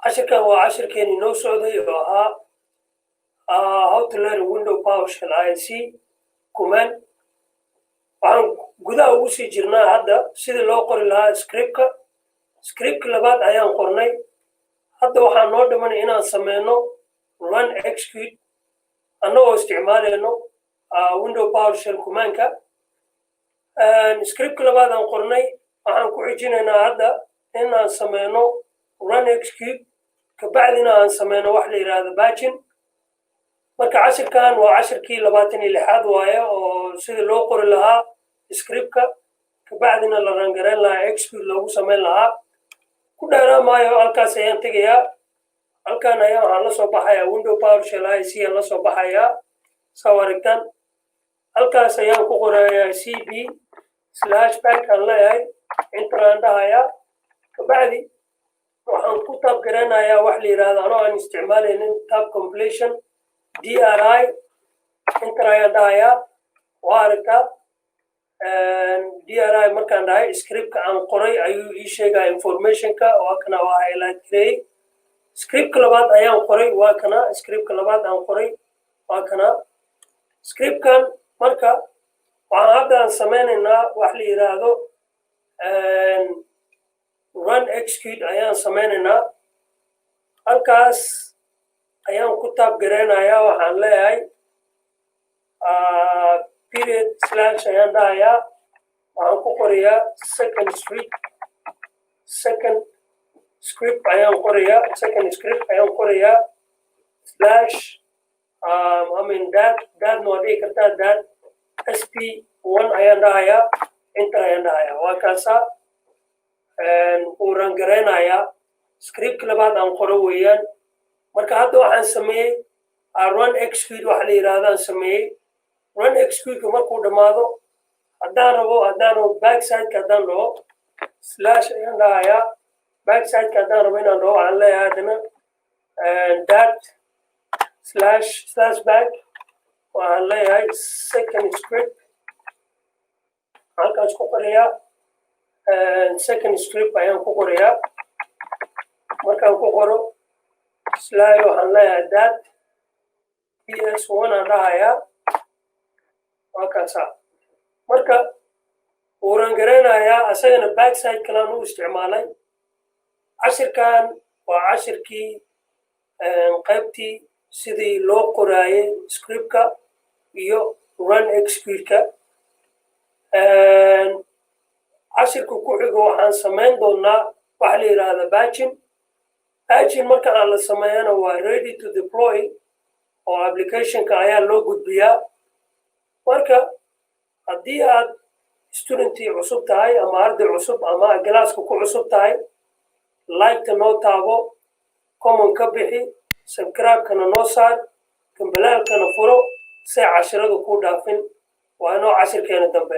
Cashirkan waa cashirkeeni noo socday oo ahaa how to learn Window PowerShell ISE command. Waxaan gudaha ugu sii jirnaa hadda sidii loo qori lahaa scriptka. Scriptka labaad ayaan qornay. Hadda waxaa noo dhimanay inaan sameyno run execute annagoo isticmaalayno Window PowerShell commandka. Scriptka labaad aan qornay, waxaan ku xijinaynaa hadda inaan sameyno run execute, kabacdina aan sameyno wax la yidhaahdo patching. Marka cashirkan waa cashirkii 26aad waaye, oo sidii loo qori lahaa scriptka, kabacdina la run gareyn lahaa, execute loogu sameyn lahaa. Ku dheeraa maayo, halkaas ayaan tegayaa. Halkan ayaa waxaan la soo baxayaa Window PowerShell ISE aan la soo baxayaa. Saa aragtaan, halkaas ayaan ku qorayaa cd slash back aan leeyahay, enter aan dhahayaa. Kabacdi waxaan ku type garanayaa wax la yidhaahdo, anoo aan isticmaalaynin tab completion, dri, enter ayaan dhahayaa. Waa aragtaa, dri markaan dhahay, scriptka aan qoray ayuu ii sheegaya informationka. Waa kana, waa highlight gareeyey. Scriptka labaad ayaan qoray, waa kana. Scriptka labaad aan qoray waa kana. Scriptkan marka waxaan hadda aan sameynaynaa wax la yidhaahdo run execute ayaan sameynaynaa. Halkaas ayaan ku type gareynayaa. Waxaan leeyahay period slash ayaan dhahayaa. Waxaan ku qorayaa second script, second script ayaan qorayaa, second script ayaan qorayaa, slash, I mean dot, dotna waa dhihi kartaa, dot sp one ayaan dhahayaa, enter ayaan dhahayaa. Waa kaasaa, wuu run gareynayaa. Scriptka labaad aan qoro weeyaan. Marka hadda waxaan sameeyey run execute waxa la yidhaahdaan sameeyey. Run executeka markuu dhammaado, haddaan rabo backsideka haddaan dhaho, slash ayaan dhahayaa. Backsideka haddaan rabo inaan dhaho, waxaan leeyahay haddana dot slash slash back. Waxaan leeyahay second script, halkaas ku qorayaa, second script ayaan ku qorayaa. Markaan ku qoro slash, waxaan leeyahay dot ps one aan dhahayaa. Waa kaasaa. Marka wuu run garaynayaa asagana, backside kalaan u isticmaalay. Cashirkan waa cashirkii qaybtii sidii loo qoraayay scriptka iyo run execute-ka. Cashirka ku xigo waxaan samayn doonaa waxa la yidhaahda patching. Patching marka aan la sameeyana waa ready to deploy, oo applicationka ayaa loo gudbiyaa. Marka haddii aad studentii cusub tahay ama arday cusub ama classka ku cusub tahay, like-ta noo taabo, comment ka bixi, subscribe-kana noo saar, gambaleelkana furo si ay cashiradu kuu dhaafin. Waa inoo cashirkeena dambe.